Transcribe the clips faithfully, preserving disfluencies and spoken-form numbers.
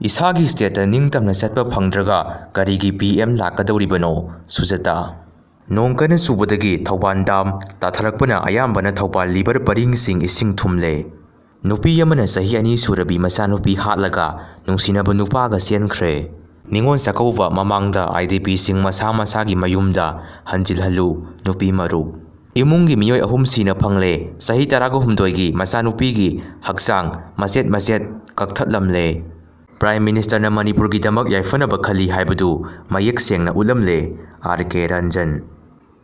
ꯏꯁꯥꯒꯤ stateꯇ ꯅꯤꯡꯇꯝꯅ ꯆꯠꯄ ꯐꯪꯗ꯭ꯔꯒ ꯀꯔꯤꯒꯤ P M ꯂꯥꯛꯀꯗꯧꯔꯤꯕꯅꯣ? ꯁꯨꯖꯥꯇꯥ꯫ ꯅꯣꯡ ꯀꯟꯅ ꯆꯨꯕꯗꯒꯤ ꯊꯧꯕꯥꯜ dam ꯇꯥꯊꯔꯛꯄꯅ ꯑꯌꯥꯝꯕꯅ ꯊꯧꯕꯥꯜ liver ꯄꯔꯤꯡꯁꯤꯡ ꯏꯁꯤꯡ ꯊꯨꯝꯂꯦ꯫ ꯅꯨꯄꯤ ꯑꯃꯅ ꯆꯍꯤ ꯑꯅꯤ ꯁꯨꯔꯕꯤ ꯃꯆꯥꯅꯨꯄꯤ ꯍꯥꯠꯂꯒ ꯅꯨꯡꯁꯤꯅꯕ ꯅꯨꯄꯥꯒ ꯆꯦꯟꯈ꯭ꯔꯦ꯫ ꯅꯤꯉꯣꯜ ꯆꯥꯛꯀꯧꯕ ꯃꯃꯥꯡꯗ IDPꯁꯤꯡ ꯃꯁꯥ ꯃꯁꯥꯒꯤ ꯃꯌꯨꯝꯗ ꯍꯟꯖꯤꯜꯍꯜꯂꯨ, ꯅꯨꯄꯤ ꯃꯔꯨꯞ꯫ ꯏꯃꯨꯡꯒꯤ ꯃꯤꯑꯣꯏ ꯑꯍꯨꯝ ꯁꯤꯅ ꯐꯪꯂꯦ꯫ ꯆꯍꯤ ꯇꯔꯥꯒ ꯍꯨꯝꯗꯣꯏꯒꯤ ꯃꯆꯥꯅꯨꯄꯤꯒꯤ ꯍꯛꯆꯥꯡ ꯃꯆꯦꯠ ꯃꯆꯦꯠ ꯀꯛꯊꯠꯂꯝꯂꯦ꯫ Prime Ministerꯅ ꯃꯅꯤꯄꯨꯔꯒꯤꯗꯃꯛ ꯌꯥꯏꯐꯅꯕ ꯈꯜꯂꯤ ꯍꯥꯏꯕꯗꯨ ꯃꯌꯦꯛ ꯁꯦꯡꯅ ꯎꯠꯂꯝꯂꯦ꯫ R K Ranjan꯫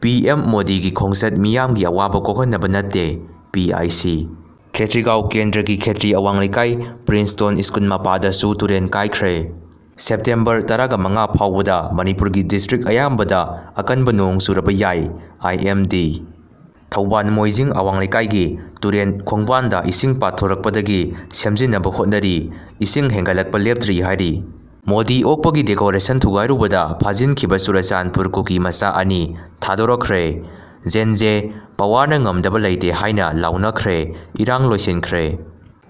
P M ꯃꯣꯗꯤꯒꯤ ꯈꯣꯡꯆꯠ ꯃꯤꯌꯥꯝꯒꯤ ꯑꯋꯥꯕ ꯀꯣꯛꯍꯟꯅꯕ ꯅꯠꯇꯦ, P I C꯫ ꯈꯦꯇ꯭ꯔꯤꯒꯥꯎ ꯀꯦꯟꯗ꯭ꯔꯒꯤ ꯈꯦꯇ꯭ꯔꯤ ꯑꯋꯥꯡ ꯂꯩꯀꯥꯏ Princetown School ꯃꯄꯥꯗꯁꯨ ꯇꯨꯔꯦꯟ ꯀꯥꯏꯈ꯭ꯔꯦ꯫ September ꯇꯔꯥꯒ ꯃꯉꯥ ꯐꯥꯎꯕꯗ ꯃꯅꯤꯄꯨꯔꯒꯤ district ꯑꯌꯥꯝꯕꯗ ꯑꯀꯟꯕ ꯅꯣꯡ ꯆꯨꯔꯕ ꯌꯥꯏ, I M D꯫ ꯊꯧꯕꯥꯜ ꯃꯣꯏꯖꯤꯡ ꯑꯋꯥꯡ ꯂꯩꯀꯥꯏꯒꯤ ꯇꯨꯔꯦꯟ ꯈꯣꯡꯕꯥꯟꯗ ꯏꯁꯤꯡ ꯄꯥꯊꯣꯔꯛꯄꯗꯒꯤ ꯁꯦꯝꯖꯤꯟꯅꯕ ꯍꯣꯠꯅꯔꯤ, ꯏꯁꯤꯡ ꯍꯦꯟꯒꯠꯂꯛꯄ ꯂꯦꯞꯇ꯭ꯔꯤ ꯍꯥꯏꯔꯤ꯫ ꯃꯣꯗꯤ ꯑꯣꯛꯄꯒꯤ decoration ꯊꯨꯒꯥꯏꯔꯨꯕꯗ ꯐꯥꯖꯤꯟꯈꯤꯕ ꯆꯨꯔꯆꯥꯟꯄꯨꯔ ꯀꯨꯀꯤ ꯃꯆꯥ ꯑꯅꯤ ꯊꯥꯗꯣꯔꯛꯈ꯭ꯔꯦ꯫ Gen Z powerꯅ ꯉꯝꯗꯕ ꯂꯩꯇꯦ ꯍꯥꯏꯅ ꯂꯥꯎꯅꯈ꯭ꯔꯦ, ꯏꯔꯥꯡ ꯂꯣꯏꯁꯤꯟꯈ꯭ꯔꯦ꯫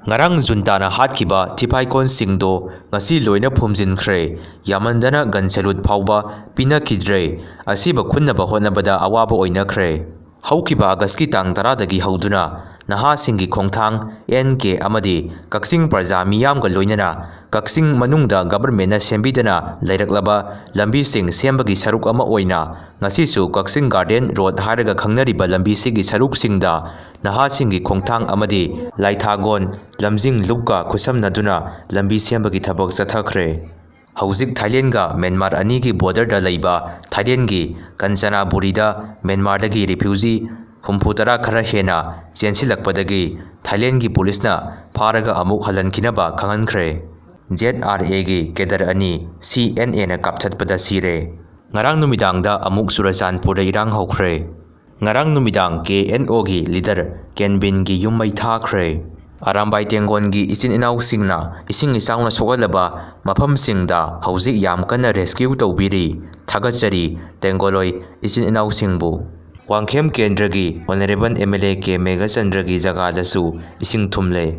ꯉꯔꯥꯡ ꯖꯨꯟꯇꯥꯅ ꯍꯥꯠꯈꯤꯕ ꯊꯤꯐꯥꯏꯀꯣꯟꯁꯤꯡꯗꯣ ꯉꯁꯤ ꯂꯣꯏꯅ ꯐꯨꯝꯖꯤꯟꯈ꯭ꯔꯦ꯫ ꯌꯥꯝꯃꯟꯗꯅ gun salute ꯐꯥꯎꯕ ꯄꯤꯅꯈꯤꯗ꯭ꯔꯦ꯫ ꯑꯁꯤꯕ ꯈꯨꯟꯅꯕ ꯍꯣꯠꯅꯕꯗ ꯑꯋꯥꯕ ꯑꯣꯏꯅꯈ꯭ꯔꯦ꯫ ꯍꯧꯈꯤꯕ Augustꯀꯤ ꯇꯥꯡ ꯇꯔꯥꯗꯒꯤ ꯍꯧꯗꯨꯅ ꯅꯍꯥꯁꯤꯡꯒꯤ ꯈꯣꯡꯊꯥꯡ, N K ꯑꯃꯗꯤ ꯀꯛꯆꯤꯡ ꯄ꯭ꯔꯖꯥ ꯃꯤꯌꯥꯝꯒ ꯂꯣꯏꯅꯅ ꯀꯛꯆꯤꯡ ꯃꯅꯨꯡꯗ governmentꯅ ꯁꯦꯝꯕꯤꯗꯅ ꯂꯩꯔꯛꯂꯕ ꯂꯝꯕꯤꯁꯤꯡ ꯁꯦꯝꯕꯒꯤ ꯁꯔꯨꯛ ꯑꯃ ꯑꯣꯏꯅ ꯉꯁꯤꯁꯨ ꯀꯛꯆꯤꯡ Garden Road ꯍꯥꯏꯔꯒ ꯈꯪꯅꯔꯤꯕ ꯂꯝꯕꯤꯁꯤꯒꯤ ꯁꯔꯨꯛꯁꯤꯡꯗ ꯅꯍꯥꯁꯤꯡꯒꯤ ꯈꯣꯡꯊꯥꯡ ꯑꯃꯗꯤ ꯂꯥꯏꯊꯥꯒꯣꯟ, ꯂꯝꯖꯤꯡ ꯂꯨꯞꯀ ꯈꯨꯠꯁꯝꯅꯗꯨꯅ ꯂꯝꯕꯤ ꯁꯦꯝꯕꯒꯤ ꯊꯕꯛ ꯆꯠꯊꯈ꯭ꯔꯦ꯫ ꯍꯧꯖꯤꯛ ꯊꯥꯏꯂꯦꯟꯒ ꯃ꯭ꯌꯥꯟꯃꯥꯔ ꯑꯅꯤꯒꯤ borderꯗ ꯂꯩꯕ ꯊꯥꯏꯂꯦꯟꯒꯤ ꯀꯟꯆꯅꯥꯕꯨꯔꯤꯗ ꯃ꯭ꯌꯥꯟꯃꯥꯔꯗꯒꯤ refugee ꯍꯨꯝꯐꯨꯇꯔꯥ ꯈꯔ ꯍꯦꯟꯅ ꯆꯦꯟꯁꯤꯜꯂꯛꯄꯗꯒꯤ ꯊꯥꯏꯂꯦꯟꯒꯤ ꯄꯨꯂꯤꯁꯅ ꯐꯥꯔꯒ ꯑꯃꯨꯛ ꯍꯜꯍꯟꯈꯤꯅꯕ ꯈꯪꯍꯟꯈ꯭ꯔꯦ꯫ Z R Aꯒꯤ cadre ꯑꯅꯤ C N Aꯅ ꯀꯥꯞꯊꯠꯄꯗ ꯁꯤꯔꯦ꯫ ꯉꯔꯥꯡ ꯅꯨꯃꯤꯗꯥꯡꯗ ꯑꯃꯨꯛ ꯆꯨꯔꯆꯥꯟꯄꯨꯔꯗ ꯏꯔꯥꯡ ꯍꯧꯈ꯭ꯔꯦ꯫ ꯉꯔꯥꯡ ꯅꯨꯃꯤꯗꯥꯡ K N Oꯒꯤ leader ꯀꯦꯟꯕꯤꯟꯒꯤ ꯌꯨꯝ ꯃꯩ ꯊꯥꯈ꯭ꯔꯦ꯫ ꯑꯔꯥꯝꯕꯥꯏ ꯇꯦꯡꯒꯣꯜꯒꯤ ꯏꯆꯤꯟ ꯏꯅꯥꯎꯁꯤꯡꯅ ꯏꯁꯤꯡ ꯏꯆꯥꯎꯅ ꯁꯣꯛꯍꯜꯂꯕ ꯃꯐꯝꯁꯤꯡꯗ ꯍꯧꯖꯤꯛ ꯌꯥꯝ ꯀꯟꯅ rescue ꯇꯧꯕꯤꯔꯤ꯫ ꯊꯥꯒꯠꯆꯔꯤ, ꯇꯦꯡꯒꯣꯂꯣꯏ ꯏꯆꯤꯟ ꯏꯅꯥꯎꯁꯤꯡꯕꯨ꯫ ꯋꯥꯡꯈꯦꯝ ꯀꯦꯟꯗ꯭ꯔꯒꯤ Honourable M L A K ꯃꯦꯘꯆꯟꯗ꯭ꯔꯒꯤ ꯖꯒꯥꯗꯁꯨ ꯏꯁꯤꯡ ꯊꯨꯝꯂꯦ꯫